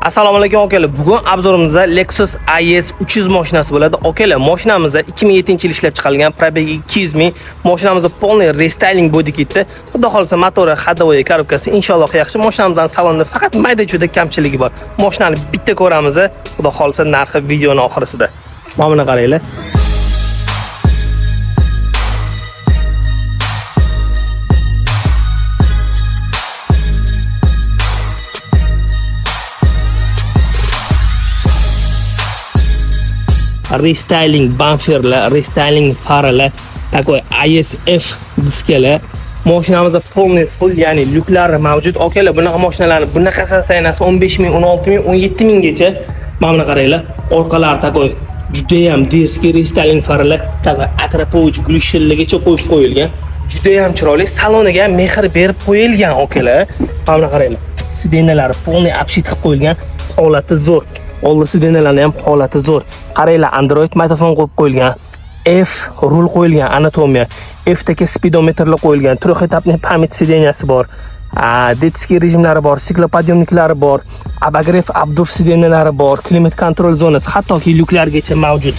Assalomu alaykum, akalar. Bugun обзор imizda Lexus IS 300 mashinasi bo'ladi. Akalar, mashinamizda 2007-yil ishlab chiqarilgan, пробег i 200 ming. Mashinamizda полный рестайлинг body kitdi. Xudo xolisa, motori, ходовой, коробка si inshaalloh yaxshi. Mashinamizning salonida faqat mayda-chuyda kamchiligi bor. Mashinani bitta ko'ramiz. Xudo xolisa, narxi videoni oxirisida. Mana buni qaranglar. Рестайлинг bamperlar, рестайлинг faralar, такой ISF diskalar. Mashinamizda полный full, ya'ni lyuklari mavjud. Akalar, bunaqa mashinalarni bunaqa состояния si 15 ming, 16 ming, 17 minggacha. Mana buni qaranglar. Orqalari такой judayam дерзкий рестайлинг faralar, такой Akrapovic глушитель largacha qo'yib qo'yilgan. Judayam chiroyli, saloniga ham mehr berib qo'yilgan, akalar. Mana buni qaranglar. Сиденья lari полный обшит qilib qo'yilgan, holati zo'r. Oldi сиденья larni ham holati zo'r. Qaranglar, Android magnitofon qo'yib qo'yilgan. F rul qo'yilgan, anatomiya. F taka spidometrlar qo'yilgan, трехэтапный память сиденья si bor. Детский rejimlari bor, стеклоподъёмник lari bor, обогрев обдув сиденья lari bor, климат-контроль zonasi, hattoki lyuklargacha mavjud.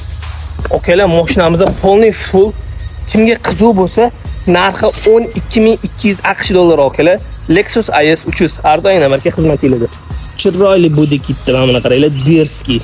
Okalar, mashinamizda полный full. Kimga qiziq bo'lsa, narxi 12 200 AQSh dollari, okalar. Lexus IS 300 arzon marka xizmatingizda. Chiroyli body kitdi, mana buni qaranglar, дерзкий.